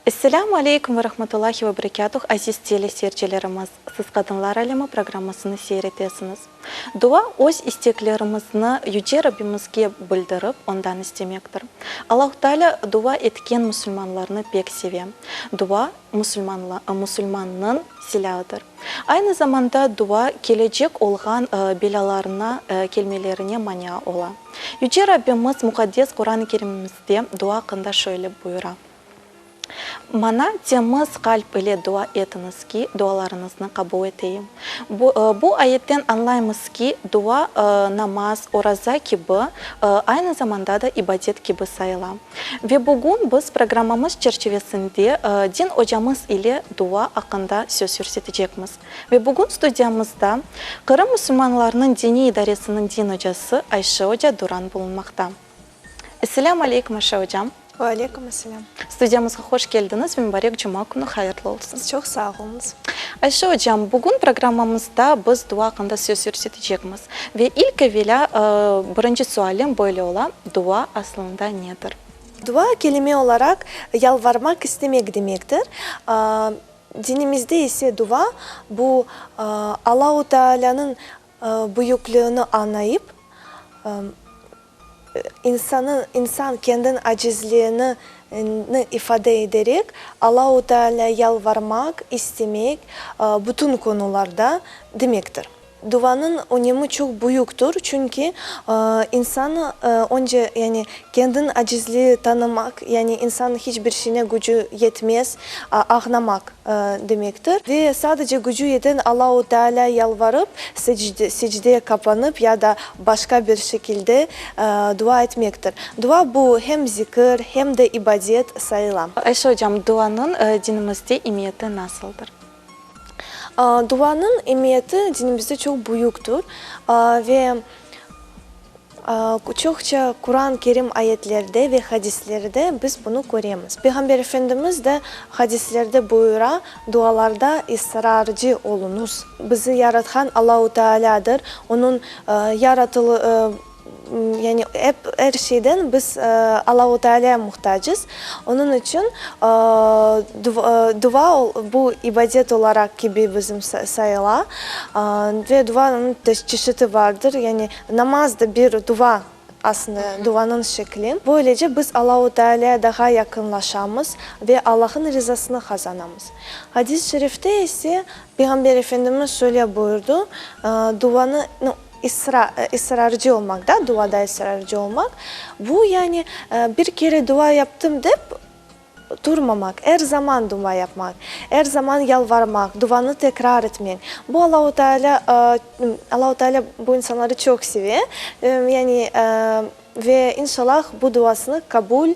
Esselâmu aleykum ve rahmetullahi ve berekâtuh, aziz teleseyircilerimiz! Siz Qadınlar alemi programmasını seyir etesiñiz. Dua, öz isteklerimizni Yüce Rabbimizge bildirip, Ondan istemektir. Allahu Teala dua etken musulmanlarnı pek seve. Dua, musulmannıñ silâıdır. Aynı zamanda dua, kelecek olğan belâlarına kelmelerine mania ola. Yüce Rabbimiz Muqaddes Quran-ı Kerimimizde dua aqqında şöyle buyura. Maña temiz qalp ile dua etiñiz ki, dualarıñıznı qabul eteyim. Bu, bu ayetten añlaymız ki, dua, namaz, oraza kibi, aynı zamanda da ibadet kibi sayıla. Ve bugün biz programmamız çerçivesinde din ocamız ile dua aqqında söz yürsetecekmiz. Ve bugün studiyamızda Qırım musulmanlarınıñ diniy idaresiniñ din ocası Ayşe oca Duran bulunmaqta. Esselâmu aleykum, Ayşe ocam. Ve aleykum esselâm. Studiyamızğa hoş keldiñiz ve mubarek cuma künü hayırlı olsun. Çoq sağ oluñız. Ayşe ocam, bugün programmamızda biz dua aqqında söz yürsetecekmiz. Ve ilk evelâ birinci sualim böyle ola, dua aslında nedir? Dua kelime olaraq yalvarmaq istemek demektir. Dinimizde ise dua, bu Allahu Tealânıñ büyüklüğini añlayıp, İnsanı, insan kendin acizliğini ifade ederek, Allahu Teala yalvarmaq, istemek, bütün konularda demektir. Duanıñ önemi çoq büyüktir, çünki insan önce, yani kendin acizliği tanımaq, yani insan hiç bir şeyine gücü yetmez, ağnamaq. Demektir. Ve sadece gücü yeten Allahu Teala yalvarıp, secdeye qapanıp ya da başqa bir şekilde dua etmektir. Dua bu hem zikir, hem de ibadet sayıla. Ayşe ocam, duanıñ dinimizde emiyeti nasıldır? Duanıñ emiyeti dinimizde çoq büyüktir ve Çoqça Quran Kerim ayetlerde ve hadislerde biz bunı köremiz. Peyğamber Efendimiz de hadislerde buyura, Dualarda israrcı oluñız. Bizi yaratqan Allahu Tealâdır. Onıñ yaratılı, yani ep er şeyden biz Allahu Tealâya muhtacız. Onıñ içün dua bu ibadet olaraq kibi bizim sayıla. Ve duanıñ çeşiti vardır. Yani Namaz da bir dua, aslında, duanıñ şekli. Böylece biz Allahu Tealâya daha yaqınlaşamız ve Allah'ın rizasını qazanamız. Hadis-i şerifte ise Peyğamber Efendimiz şöyle buyurdı, Duanı, no, isra, israrcı olmaq, da, duada israrcı olmaq, bu, yani, bir kere dua yaptım dep, Turmamaq, er zaman dua yapmaq, er zaman yalvarmaq, duanı tekrar etmek. Bu Allahu Teala, Allahu Teala bu insanları çoq seve, yani ve inşallah bu duasını qabul,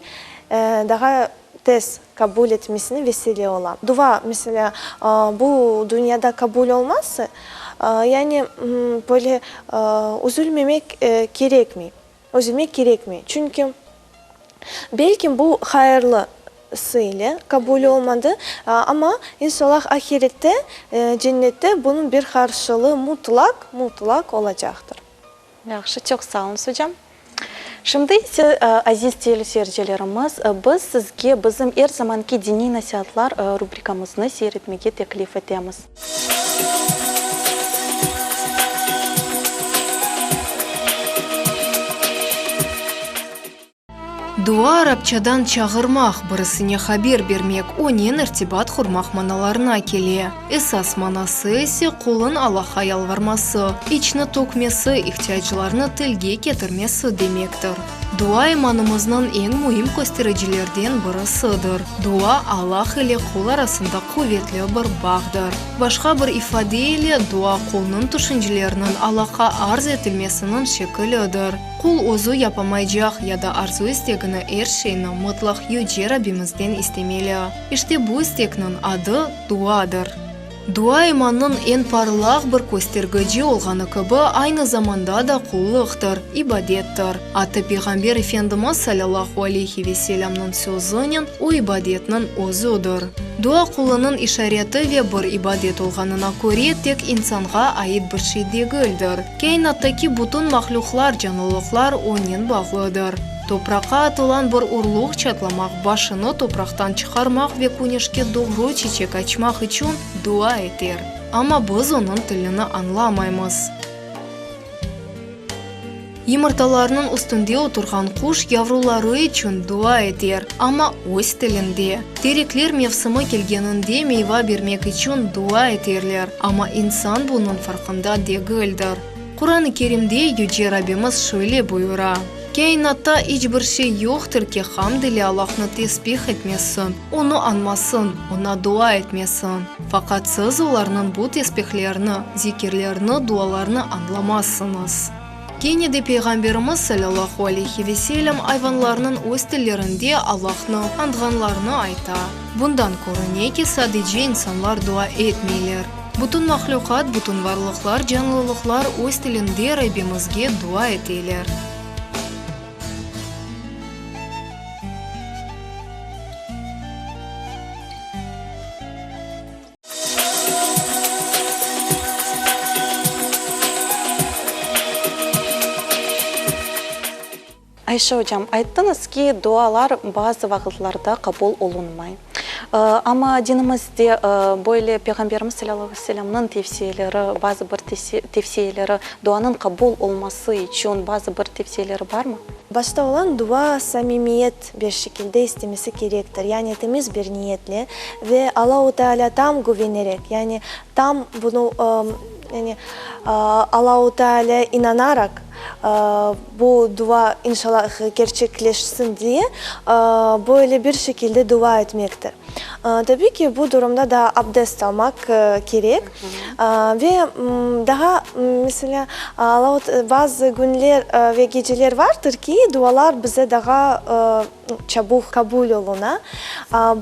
daha tez qabul etmesine vesile ola. Dua, meselâ, bu dünyada qabul olmazsa, yani böyle üzülmemek kerekmey. Üzülmek kerekmey, çünki belki bu hayırlısı ile qabul olmadı, amma inşallah ahirette, cennette bunıñ bir qarşılığı mutlaq, mutlaq olacaqtır. Yahşı, çoq sağ oluñız, ocam. Şimdi ise, aziz teleseyircilerimiz, biz sizge bizim er zamanki diniy nasiatlar rubrikamıznı seyir etmege teklif etemiz. Dua arapçadan çağırmaq, birisine haber bermek, onen irtibat qurmaq manalarına kele. Esas manası ise qulın Allahqa yalvarması, içni tökmesi, ihtiyaclarını tilge ketirmesi demektir. Dua imanımıznıñ eñ müim köstericilerden birisidir. Dua, Allah ile qul arasında quvetli bir bağdır. Başqa bir ifade ile, dua qulnıñ tüşünceleriniñ Allahqa arz etilmesiniñ şekilidir. Qul özü yapamaycaq ya da arzu-istegini er şeyni mıtlaq Yüce Rabbimizden istemeli. İşte bu istekniñ adı, duadır. Dua imannıñ eñ parlaq bir köstergici olğanı kibi, aynı zamanda da qulluqtır, ibadettir. Atta Peyğamber Efendimiz salâllahu aleyhi ve selâmnıñ sözünen o ibadetniñ özüdir. Dua qulunıñ işareti ve bir ibadet olğanına köre tek insanğa ait bir şey degildir. Kâinattaki bütün mahlüqlar, canlılıqlar onen bağlıdır. Topraqqa atılan bir urluq çatlamaq, başını topraqtan çıqarmaq ve küneşke doğru çiçek açmaq içün dua eter. Amma biz onıñ tilini añlamaymız. Yımırtalarnıñ üstünde oturğan quş yavruları içün dua eter, amma öz tilinde. Terekler mevsimi kelgeninde meyva bermek içün dua eterler, amma insan bunıñ farqında degildir. Quran-ı Kerimde Yüce Rabbimiz şöyle buyura, Kâinatta iç bir şey yoqtır ki, hamd ile Allahnı tesbih etmesin, Onı añmasın, Oña dua etmesin. Faqat siz olarnıñ bu tesbihlerini, zikirlerini, dualarını añlamazsıñız. Kene de Peyğamberimiz salâllahu aleyhi ve sellem ayvanlarnıñ öz tillerinde Allahnı añğanlarını ayta. Bundan körüne ki, sadece insanlar dua etmeyler. Bütün mahlüqat, bütün varlıqlar, canlılıqlar öz tilinde Rabbimizge dua eteler. Ayşe ocam, ayttıñız ki, dualar bazı vaqıtlarda qabul olunmay. Amma dinimizde böyle Peyğamberimiz salâllahu aleyhi ve sellemniñ tevsiyeleri, bazı bir tevsiyeleri, duanıñ qabul olması içün bazı bir tevsiyeleri barmı? Başta olan dua samimiyet bir şekilde istemesi kerektir, yani temiz bir niyetle ve Allahu Teala tam güvenerek, yani tam bunu, yani Allahu Teala inanaraq bu dua inşallah kerçekleşsin diye böyle bir şekilde dua etmektir. Tabiy ki, bu durumda da abdest almaq kerek. Ve daha, meselâ, bazı günler ve geceler vardır ki, dualar bize daha çabuk qabul oluna.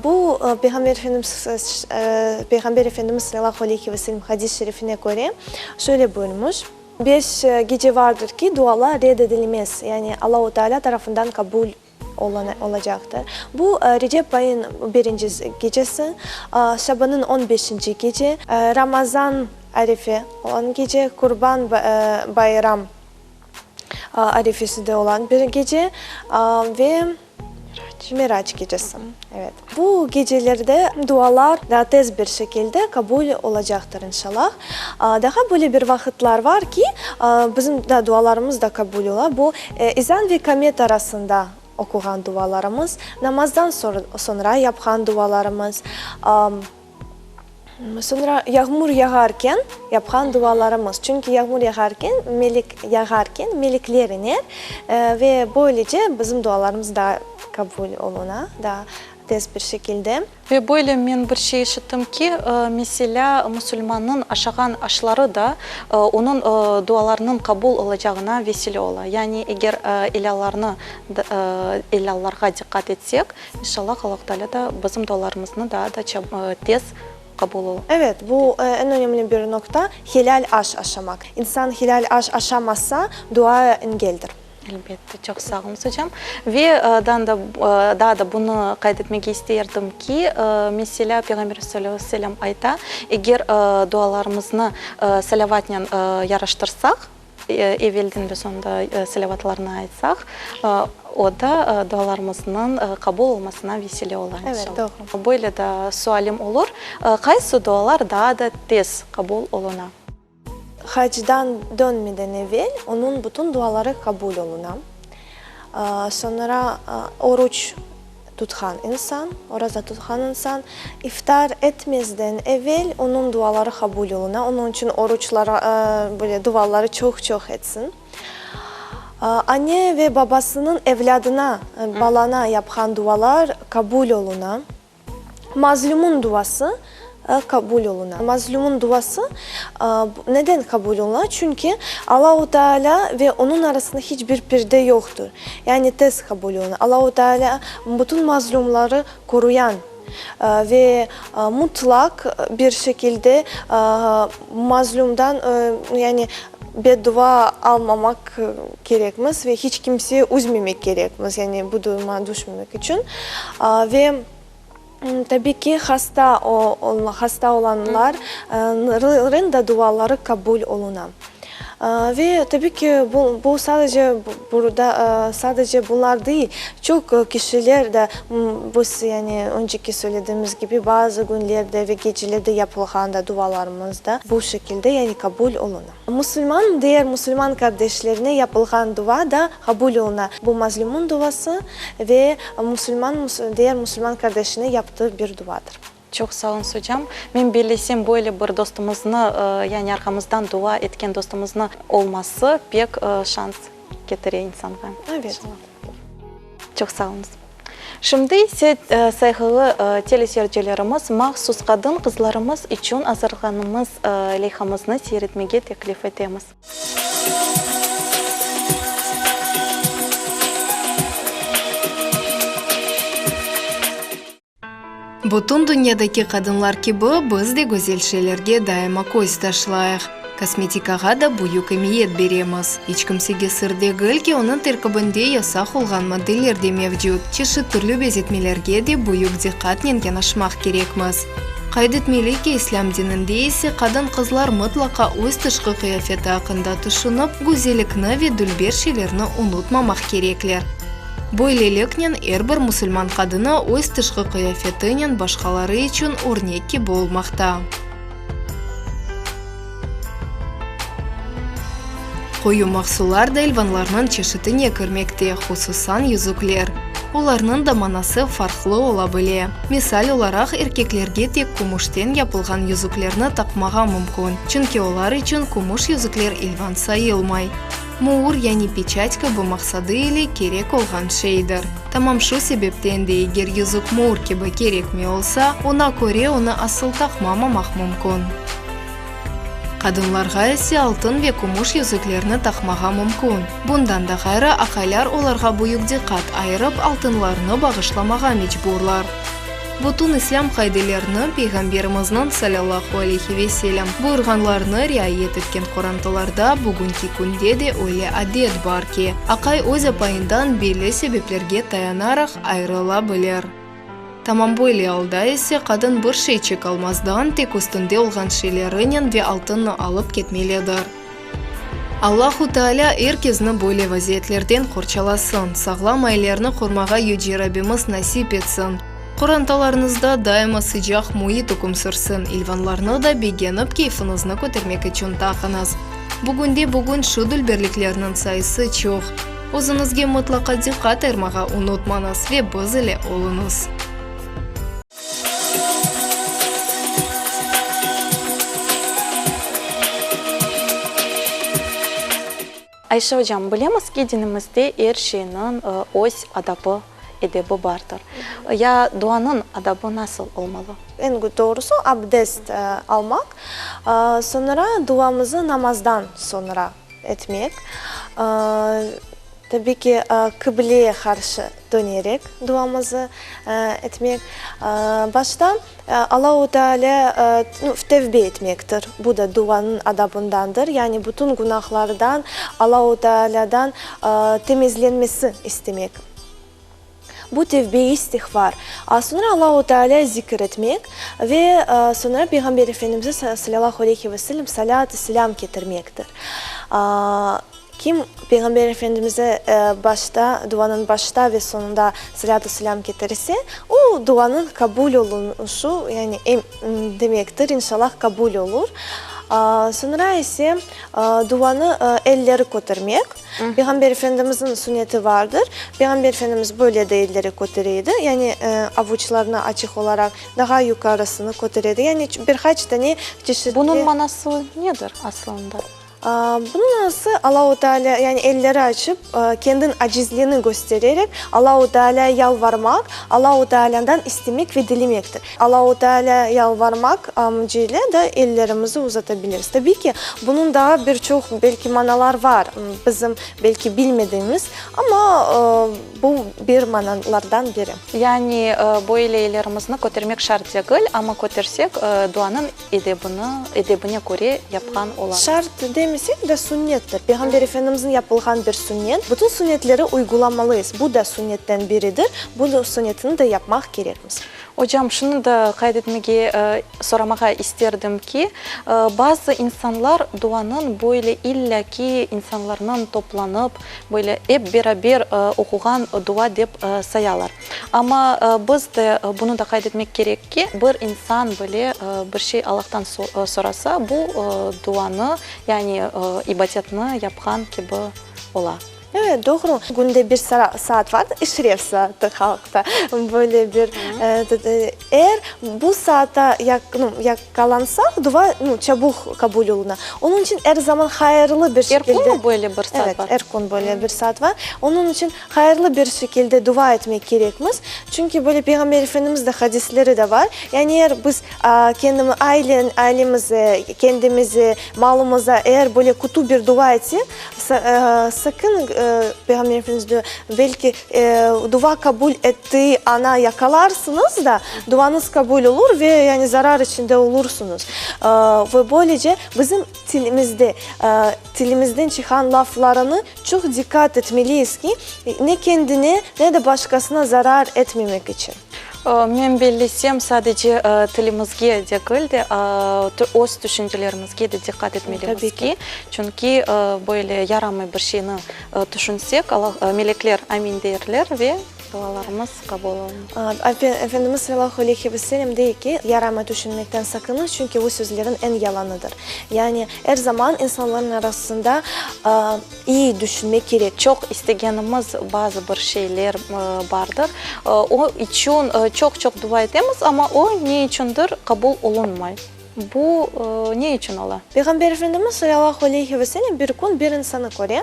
Bu, Peyğamber Efendimiz, Peyğamber Efendimiz salâlâhu aleyhi ve sellem hadis-i şerifine köre şöyle buyurmuş, Beş gece vardır ki, dualar red edilmez, yani Allahu Teala tarafından qabul olacaqtır. Bu, Recep ayınıñ birinci gecesi, Şabannıñ on beşinci gece, Ramazan arefe olan gece, Qurban bayram arefesi de olan bir gece ve Miraç gecesi. Evet. Bu gecelerde dualar daa tez bir şekilde qabul olacaqtır, inşallah. Daha böyle bir vaqıtlar var ki, bizim da dualarımız da qabul ola. Bu, ezan ve kamet arasında oquğan dualarımız, namazdan soñra yapqan dualarımız, soñra yağmur yağarken yapqan dualarımız. Çünki yağmur yağarken, melek yağarken, melekler iner ve böylece bizim dualarımız da qabul oluna, daa tez bir şekilde. Ve böyle men bir şey işittim ki, meselâ, musulmannıñ aşağan aşları da onıñ dualarınıñ qabul olacağına vesile ola. Yani eger elâllarnı, elâllarğa diqqat etsek, inşallah Allahu Teala da bizim dualarımıznı daa da tez qabul ola. Evet, bu eñ önemli bir noqta, helâl aş aşamaq. İnsan helâl aş aşamasa, dua engeldir. Elbette, çoq sağ oluñız, ocam. Ve daa da bunı qayd etmege isteyerdim ki, meselâ, Peyğamberimiz salâllahu aleyhi ve sellem ayta, eger dualarımıznı salâvatnen yaraştırsaq, evelden ve soñunda salâvatlarnı aytsaq, o da dualarımıznıñ qabul olmasına vesile ola, inşallah. Evet, doğru. Böyle de sualim olur, qaysı dualar daa da tez qabul oluna? Hacdan dönmeden evel onıñ bütün duaları qabul oluna. Soñra oruç tutqan insan, oraza tutqan insan iftar etmezden evel onıñ duaları qabul oluna. Onıñ içün oruçlara, böyle duaları çoq-çoq etsin. Anne ve babasınıñ evlâdına, balana yapqan dualar qabul oluna. Mazlümün duası qabul oluna. Mazlümün duası neden qabul oluna? Çünki Allahu Teala ve onıñ arasında hiç bir perde yoqtır. Yani tez qabul oluna. Allahu Teala bütün mazlumları qoruyan ve mutlaq bir şekilde mazlumdan yani beddua almamaq kerekmiz ve hiç kimseye üzmemek kerekmiz, yani bu duruma düşmemek içün. Ve. Tabiy ki, hasta hasta olanlarnıñ da duaları qabul oluna. Ve tabiy ki, bu bu sadece burada sadece bunlar değil, çoq kişiler de biz yani önceki söylediğimiz kibi bazı künlerde ve gecelerde yapılğan da dualarımız da bu şekilde yani qabul oluna. Musulman diğer musulman kardeşlerine yapılğan dua da qabul oluna. Bu mazlumın duası ve musulman diğer musulman kardeşine yaptığı bir duadır. Çoq sağ oluñız, ocam. Men bellesem, böyle bir dostumıznı, yani arqamızdan dua etken dostumıznı olması pek şans ketire insanğa. Evet. Çoq sağ oluñız. Şimdi ise, sayğılı teleseyircilerimiz, mahsus qadın-qızlarımız içün azırlağanımız leyhamıznı seyretmege teklif etemiz. Bütün dünyadaki qadınlar kibi, biz de güzel şeylerge daima köz taşlayıq. Kosmetikağa da büyük emiyet beremiz. İç kimsege sır degil ki, onıñ terkibinde yasaq olğan maddeler de mevcut. Çeşit türlü bezetmelerge de büyük diqqatnen yanaşmaq kerekmiz. Qayd etmeli ki, İslâm dininde ise qadın-qızlar mıtlaqa öz tışqı qıyafeti aqqında tüşünip, güzellikni ve dülber şeylerni unutmamaq kerekler. Böyleliknen, er bir musulman qadını öz tışqı qıyafetinen başqaları içün örnek kibi olmaqta. Qoyu mahsullar da elvanlarnıñ çeşitine kirmekte, hususan yüzükler. Olarnıñ da manası farqlı ola bile. Misal olaraq, erkeklerge tek kümüşten yapılğan yüzüklerni taqmağa mümkün, çünki olar içün kümüş yüzükler elvan sayılmay. Muur, yani peçat kibi maqsadı ile kerek olğan şeydir. Tamam şu sebepten de eger yüzük muur kibi kerekmey olsa, oña köre onı asıl taqmamamaq mümkün. Qadınlarğa ise altın ve kümüş yüzüklerni taqmağa mümkün. Bundan da ğayrı, aqaylar olarğa büyük diqqat ayırıp, altınlarını bağışlamağa mecburlar. Bütün İslâm qaidelerini, Peyğamberimizniñ, salâllahu aleyhi ve selâm, buyurğanlarını riayet etken qorantalarda bugünki künde de öyle adet bar ki, aqay öz apayından belli sebeplerge tayanaraq ayırıla bilir. Tamam böyle alda ise qadın bir şeyçik almazdan tek üstünde olğan şeylerinen ve altınnı alıp ketmelidir. Allahu Teala er kezni böyle vaziyetlerden qorçalasın, sağlam ailelerni qurmağa Yüce Rabbimiz nasip etsin. Qorantalarıñızda daima sıcaq müit üküm sürsün, ilvanlarnı da begenip keyfiñizni kötermek içün taqıñız. Bugünde-bugün şu dülberliklerniñ sayısı çoq. Özüñizge mıtlaqa diqqat ayırmağa unutmañız ve biz ile oluñız. Ayşe ocam, bilemiz ki, dinimizde er şeyniñ öz adabı, edebi bardır. Ya duanıñ adabı nasıl olmalı? Eñ doğrusı, abdest almaq, soñra duamızı namazdan soñra etmek, tabi ki, qıbleye qarşı dönerek duamızı etmek. Başta Allahu Teala tevbe etmektir, bu da duanıñ adabındandır, yani bütün günahlardan Allahu Tealadan temizlenmesi istemek. Bu tevbe-i istiğfar. Soñra Allahu Teala zikir etmek ve soñra Peyğamber Efendimizge salâllahu aleyhi ve sellem salât-ı selâm ketirmektir. Kim Peyğamber Efendimizge başta, duanıñ başta ve soñunda salât-ı selâm ketirse, o duanıñ qabul olunışı, yani demektir, inşallah qabul olur. Soñra ise duanı elleri kötermek. Peyğamber Efendimizniñ sünneti vardır. Peyğamber Efendimiz böyle de elleri kötere edi, yani avuçlarını açıq olaraq daha yuqarısını kötere edi. Yani bir qaç tane çeşitli. Bunıñ manası nedir aslında? Bunıñ manası Allahu Teala, yani elleri açıp, kendin acizliğini göstererek Allahu Tealaya yalvarmaq, Allahu Tealandan istemek ve dilemektir. Allahu Tealaya yalvarmaq amacıyla da ellerimizi uzatabiliriz. Tabiy ki, bunıñ daa bir çoq belki manalar var, bizim belki bilmediğimiz, amma bu bir manalardan biri. Yani böyle ellerimizni kötermek şart degil, amma kötersek, duanıñ edebini, edebine köre yapqan olamız. Şart demeyim. istemesek de sünnettir. Peyğamber Efendimizniñ yapılğan bir sünnet. Bütün sünnetleri uygulamalıyız. Bu da sünnetten biridir. Bu sünnetini de yapmaq kerekmiz. Ocam, şunı da qayd etmege, soramağa isterdim ki, bazı insanlar duanıñ böyle illâ ki insanlarnıñ toplanıp, böyle ep beraber oquğan dua dep sayalar. Amma biz de bunı da qayd etmek kerek ki, bir insan bile bir şey Allahtan sorasa, bu duanı, yani ibadetni yapqan kibi ola. Evet, doğru. Künde bir saat bar, işref saatı halqta. Böyle bir, eğer bu saata yaqalansaq, dua çabuk qabul oluna. Onıñ içün er zaman hayırlı bir şekilde. Er kün böyle bir saat bar? Evet, er kün böyle bir saat bar. Onıñ içün hayırlı bir şekilde dua etmek kerekmiz. Çünki böyle Peyğamber Efendimiz de hadisleri de bar. Yani eğer biz kendimiz, ailemize, kendimize, malımıza eğer böyle kötü bir dua etsek, Sakın, Peyğamber Efendimiz diyor, belki dua qabul ettiği ana yaqalarsıñız da, duañız qabul olur ve yani zarar içinde olursıñız. Ve böylece bizim tilimizde, tilimizden çıqan laflarını çoq diqqat etmeliyiz ki, ne kendine, ne de başqasına zarar etmemek içün. Men bellesem, sadece tilimizge degil de, öz tüşüncelerimizge de diqqat etmelimiz ki, çünki böyle yaramay bir şeyni tüşünsek, Allah, melekler amin derler ve dualarımız qabul olunır. Efendimiz salâlâhu aleyhi ve sellem dey ki, yaramay tüşünmekten saqınıñ, çünki bu sözlerin eñ yalanıdır. Yani er zaman insanların arasında İyi düşünmek kerek. Çoq istegenimiz bazı bir şeyler bardır. O içün çoq-çoq dua etemiz, amma o ne içündir qabul olunmay. Bu ne içün ola? Peyğamber Efendimiz salâlâhu aleyhi ve sellem bir kün bir insanı köre.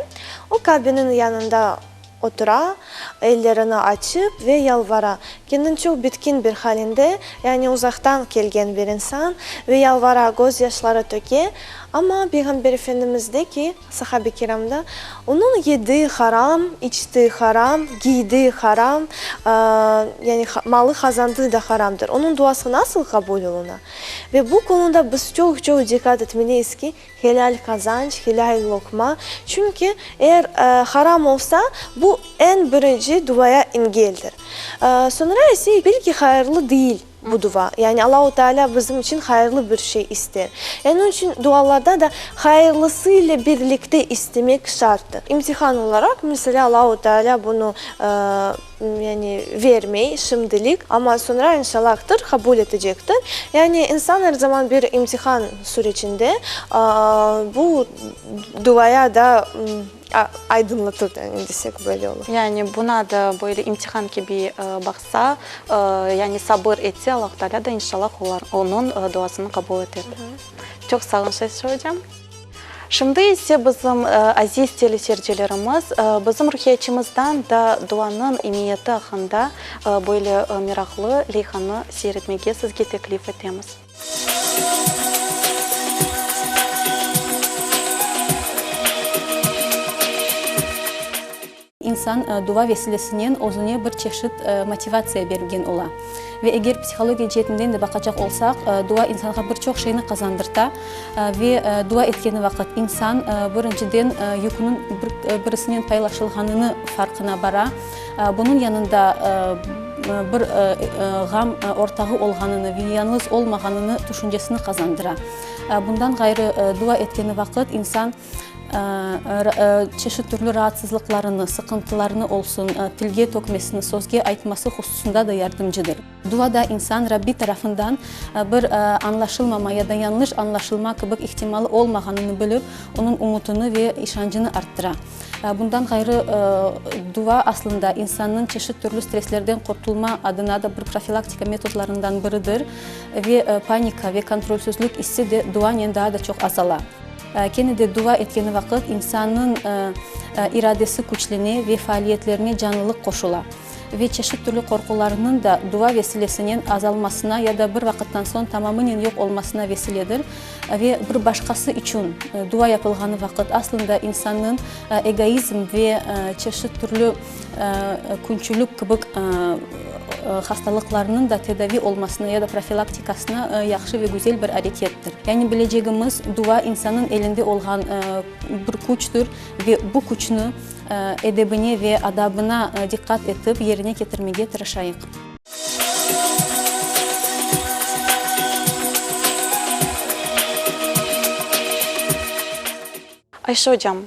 O, Kabeniñ yanında otura, ellerini açıp ve yalvara. Kendin çoq bitkin bir halinde, yani uzaqtan kelgen bir insan ve yalvara, gözyaşları töke. Amma Peyğamber Efendimiz dey ki, Sahabe-i kiramda, Onıñ yediği haram, içtiği haram, giydiği haram, yani malı qazandığı da haramdır. Onıñ duası nasıl qabul oluna? Ve bu konuda biz çoq-çoq diqqat etmeliyiz ki, helal qazanç, helal lokma, çünki eğer haram olsa, bu eñ birinci duaya engeldir. Soñra ise, belki hayırlı değil. Bu dua, yani Allahu Teala bizim içün hayırlı bir şey ister. Onıñ içün dualarda da hayırlısı ile birlikte istemek şarttır. İmtihan olaraq, meselâ, Allahu Teala bunı, yani vermey şimdilik, amma soñra inşallahtır, qabul etecektir. Yani insan er zaman bir imtihan süreçinde, bu duaya da Aydınlatır, yani desek böyle olur. Yani buna da böyle imtihan kibi baqsa, yani sabır etse, Allah Teala da inşallah olar, onıñ duasını qabul eter. Çoq sağ olun, Şevşe ocam. Şimdi ise bizim aziz teleseyircilerimiz, bizim ruhiyatçımızdan da duanıñ emiyeti aqqında böyle meraqlı leyhanı seyir etmege sizge teklif etemiz. İnsan dua vesilesinen özüne bir çeşit motivatsiya bergen ola. Ve eger psihologiya ceetinden de baqacaq olsaq, dua insanğa bir çoq şeyni qazandırta. Ve dua etkeni vaqıt insan, birinciden, yüküniñ birisinen paylaşılğanını farqına bara. Bunıñ yanında bir ğam ortağı olğanını ve yañğız olmağanını tüşüncesini qazandıra. Bundan ğayrı, dua etkeni vaqıt insan çeşit türlü raatsızlıqlarını, sıqıntılarını olsun, tilge tökmesini, sözge aytması hususında da yardımcıdır. Duada insan Rabbi tarafından bir añlaşılmama ya da yañlış añlaşılma kibi ihtimalı olmağanını bilip, onıñ ümütini ve işancını arttıra. Bundan ğayrı, dua aslında insannıñ çeşit türlü streslerden qurtulma adına da bir profilaktika metodlarından biridir ve panika ve kontrolsüzlik issi de duanen daa da çoq azala. Kene de dua etkeni vaqıt insannıñ iradesi küçlene ve faaliyetlerine canlılıq qoşula. Ve çeşit türlü qorqularnıñ da dua vesilesinen azalmasına ya da bir vaqıttan soñ tamamınen yoq olmasına vesiledir. Ve bir başqası içün dua yapılğanı vaqıt aslında insannıñ egoizm ve çeşit türlü künçülük kibi. hastalıqlarnıñ da tedavi olmasına ya da profilaktikasına yahşı ve güzel bir arekettir. Yani bilecegimiz, dua insannıñ elinde olğan bir küçtür ve bu küçni edebine ve adabına diqqat etip yerine ketirmege tırışayıq. Ayşe ocam,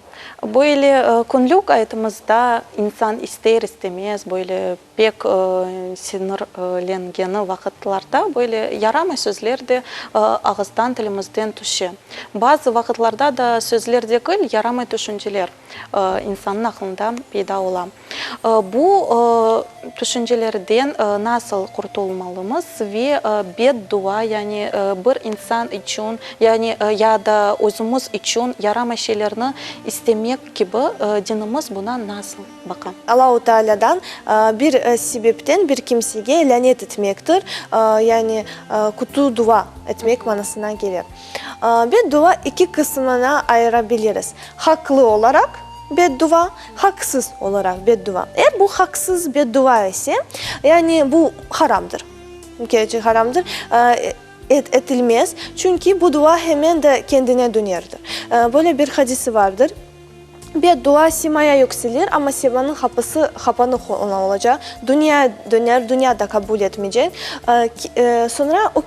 böyle künlük ayatımızda insan ister-istemez böyle pek sinirlengeni vaqıtlarda böyle yaramay sözler de ağızdan, tilimizden tüşe. Bazı vaqıtlarda da sözler degil, yaramay tüşünceler insannıñ aqlında peyda ola. Bu tüşüncelerden nasıl qurtulmalımız ve beddua, yani bir insan içün, yani ya da özümiz içün yaramay şeylerni istemek kibi dinimiz buna nasıl baqa? Allahu Tealâdan bir sebepten bir kimsege lânet etmektir, yani kötü dua etmek manasına kelir. Beddua iki qısmına ayırabiliriz, haqlı olaraq beddua, haqsız olaraq beddua. Eğer bu haqsız beddua ise, yani bu haramdır, kerçek haramdır, etilmez, çünki bu dua hemen de kendine dönerdir. Böyle bir hadisi vardır. Beddua semaya yükselir, amma semanıñ qapısı qapanıq olacaq, dünya döner, dünya da qabul etmeycek. Soñra o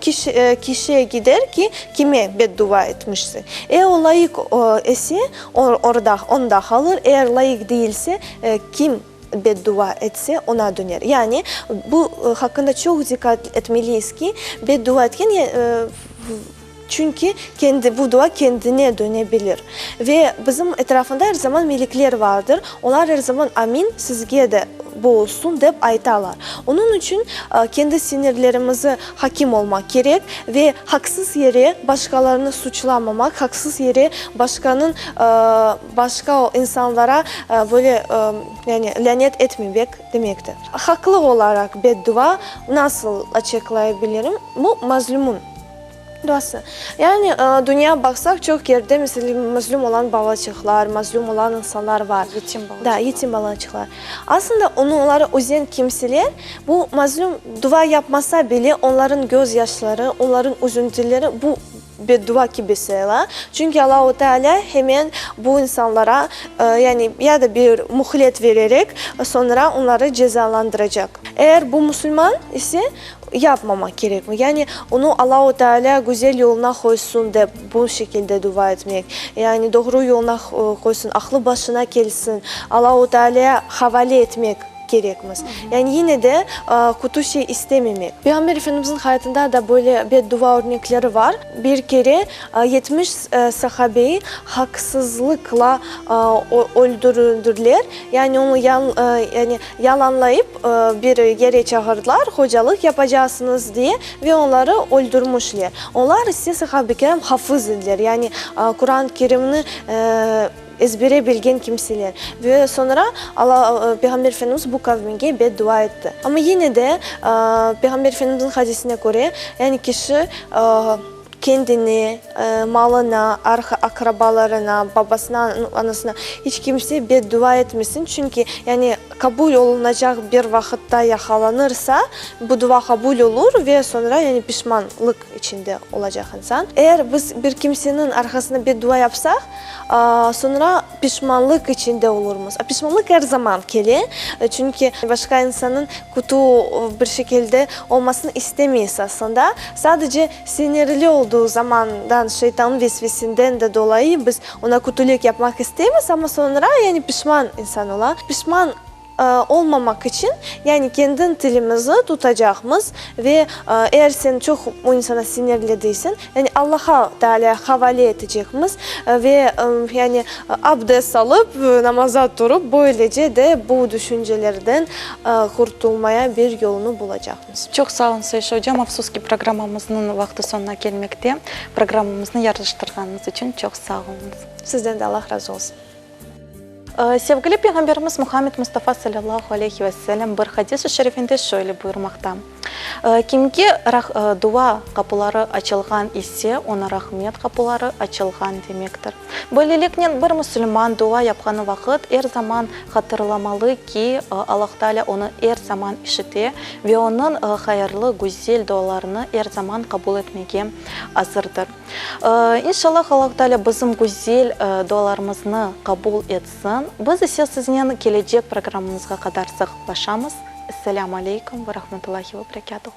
kişiye gider ki, kime beddua etmişsiñ. Eğer o layıq ise, orada, onda qalır, eğer layıq değilse, kim beddua etse, ona döner. Yani, bu haqqında çoq diqqat etmeliyiz ki, beddua etken, Çünki kendi, bu dua kendine döne bilir. Ve bizim etrafında er zaman melekler vardır, olar er zaman Amin, sizge de bu olsun dep aytalar. Onıñ içün kendi sinirlerimizi hakim olmaq kerek ve haksız yere başqalarını suçlamamaq, haksız yere başqanıñ, başqa insanlara böyle, yani lânet etmemek demektir. Haqlı olaraq beddua nasıl açıqlayabilirim? Bu mazlümün. Duası. Yani, dünya baqsaq, çoq yerde, meselâ, mazlum olan balaçıqlar, mazlum olan insanlar bar. Yetim balaçıqlar. Da, yetim balaçıqlar. Aslında, onı, oları üzen kimseler, bu mazlum dua yapmasa bile, onların gözyaşları, onların üzüntüleri, bu beddua kibi sayıla. Çünki Allahu Teala hemen bu insanlara, yani, ya da bir mühlet vererek, soñra onları cezalandıracaq. Eğer bu musulman ise, Yapmamaq kerekmi? Yani, onı Allahu Teala güzel yoluna qoysun dep, bu şekilde dua etmek. Yani, doğru yoluna qoysun, aqlı başına kelsin, Allahu Tealaya havale etmek kerekmiz. Yani, yine de kötü şey istememek. Peyğamber Efendimizniñ hayatında da böyle beddua örnekleri var. Bir kere 70 sahabeyi haqsızlıqla öldürüldiler. Yani, onı yani, yalanlayıp bir yere çağırdılar, hocalıq yapacaqsıñız diye, ve onları öldürmüşler. Onlar ise, sahabe-i kiram, hafız ediler, yani Quran-ı Kerimni ezbere bilgen kimseler. Ve soñra Alla, Peyğamber Efendimiz bu kavmige beddua etti. Amma yine de, Peyğamber Efendimizniñ hadisine köre, yani kişi Kendine, malına, aqrabalarına, babasına, anasına iç kimse beddua etmesin, çünki, yani, qabul olunacaq bir vaqıtta yaqalanırsa, bu dua qabul olur ve soñra, yani, pişmanlıq içinde olacaq insan. Eğer biz bir kimseniñ arqasında beddua yapsaq, soñra pişmanlıq içinde olurmız. A pişmanlıq er zaman kele, çünki başqa insannıñ kötü bir şekilde olmasını istemeyiz aslında. Sadece Sinirli olduğu zamandan, şeytannıñ vesvesinden de dolayı biz oña kötülik yapmaq isteymiz, amma soñra, yani pişman insan ola. Pişman olmamaq içün, yani kendi tilimizi tutacaqmız ve eğer sen çoq o insana sinirlediysen, yani Allaha Tealâya havale etecekmiz ve yani abdest alıp, namaza turıp, böylece de bu düşüncelerden qurtulmaya bir yolunı bulacaqmız. Çoq sağ olun, Sayşe ocam. Afsus ki, programmamıznıñ vaqtı soñuna kelmekte. Programmamıznı yarıştırğanıñız içün çoq sağ oluñız. Sizden de Allah razı olsun. Sevgili Peyğamberimiz Muhammed Mustafa salâllahu aleyhi ve sellem bir hadis-i şerifinde şöyle buyurmaqta. Kimge dua qapıları açılğan ise, oña rahmet qapıları açılğan demektir. Böyleliknen, bir musulman dua yapqanı vaqıt er zaman hatırlamalı ki, Allah Taalâ onı er zaman işite ve onıñ hayırlı, güzel dualarını er zaman qabul etmege azırdır. İnşallah, Allah Taalâ bizim güzel dualarımıznı qabul etsin. Biz ise siznen kelecek programmamızğa qadar sağlıqlaşamız. Esselâmu aleykum ve rahmetullahi ve berekâtuh.